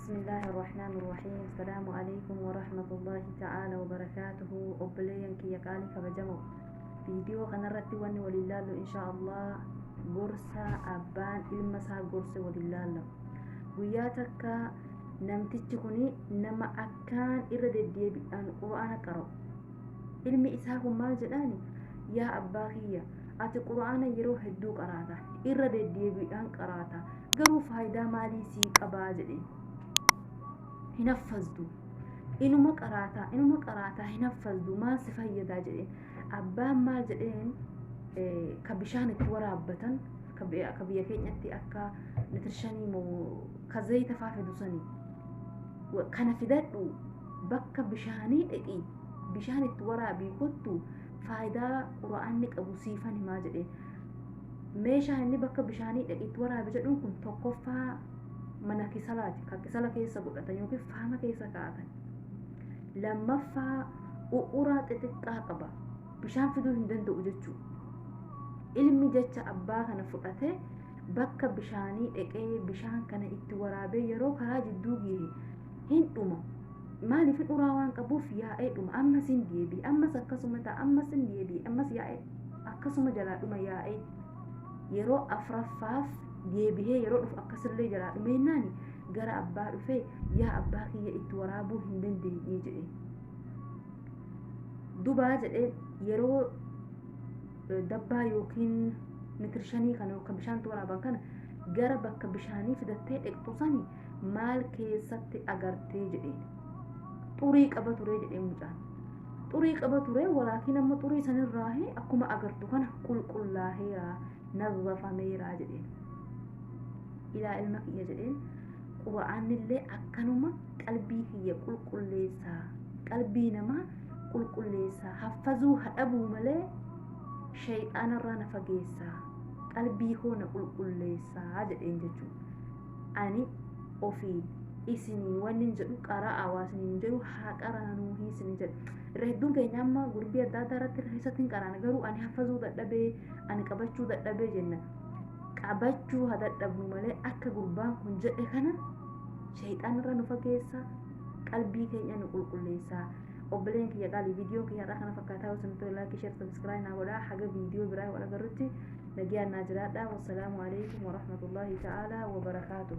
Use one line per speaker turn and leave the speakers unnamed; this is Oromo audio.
Bismillaahi Arrahmaani Arrahiim. Assalaamu Aleykum Warahmatullaahi Ta'aala Wabarakaatuhu. Obboleeyyan kiyya qaalii kabajamoo, viidiyoo kanarratti wanni waliin laallu, insha Allah, gorsa abbaan ilma isaa gorse waliin laalla. Guyyaa takka namtichi kun nama akkaan irra deddeebi'aan Qur'aana qara'u. Ilmi isaa kun maal jedhaani? "Yaa abbaa kiyya, ati Qur'aana yeroo hedduu qaraata, irra deddeebiidhaan qaraata, garuu faayidaa maalii sii qabaa?" jedheen. "Hin haffazdu, inuma qaraataa, inuma qaraataa, hin haffazdu, maal si fayyadaa?" jedheen. Abbaan maal jedheen? Ka bishaan itti waraabbatan, ka biyya keenyatti akka litir 5 moo ka zayita faa fidu sanii kana fidadhu, bakka bishaanii dhaqi, bishaan itti waraabii kottu, faayidaa Qura'aanni qabu siifan himaa jedheen. Meeshaan inni bakka bishaanii dhaqi itti waraabi jedhuun kun tokkoffaa mana kisalaati, kan kisala keessa godhatan yookiin faama keessa kaa'atan. Lammaffaa u'uraa xixiqqaa qaba, bishaan fiduu hin danda'u jechuudha. Ilmi jecha abbaa kana fudhatee bakka bishaanii dhaqee bishaan kana itti waraabee, yeroo karaa jidduu gahe hin dhuma. Maaliif? Uraa waan qabuuf yaa'ee dhuma. Ammas hin deebi'e, ammas akkasuma ta'a, ammas hin deebi'e, ammas yaa'ee akkasuma jalaa dhuma. Yaa'ee yeroo afraffaaf deebihee yeroo dhufu akkasillee jalaa dhumeennaani gara abbaa dhufee, "Yaa abbaa kiyya, itti waraabuu hin dandeenye," jedhe. "Dubaa," jedhee, "yeroo dabbaa yookiin litir 5 kana kan bishaantu waraaban kana gara bakka bishaanii fidattee dhaqxu sani maal keessatti agartee?" jedheen. "Xurii qaba ture," jedhee mucaan. "Xurii qaba ture, walaakiin amma xurii sanirraa akkuma agartu kana qulqullaaheera, nazzafameera," jedheen. "Ilaa ilma kiyya," jedheen, "Qura'aannillee akkanuma qalbii kiyya qulqulleessaa, qalbii namaa qulqulleessaa. Haffazuu hadhabuu malee shayxaanarraa na fageessaa, qalbii koo na qulqulleessaa," jedheen jechuudha. Ani ofii isiniin wanni jedhu, qara'a waa isiniin jedhu, haa qaraanuu isiniin jedhu. Irra hedduun keenya amma gurbii adda addaa irratti keessatti hin qaraana, garuu ani haffazuu dadhabee, ani qabachuu dadhabee jenna. Qabachuu haa dadhabnu malee, akka gurbaan kun jedhe kana shayxaanarraa nu fageessa, qalbii keenya nu qulqulleessaa. Obboleen kiyya qaalii, viidiyoon kiyya irraa kana fakkaataa. Osoo nuti like, share, subscribe naa godhaa. Haga viidiyoo biraa wal agarrutti nagayaan naa jiraadha. Wassalaamu alaikum warahmatullaahi ta'aalaa wabarakaatuh.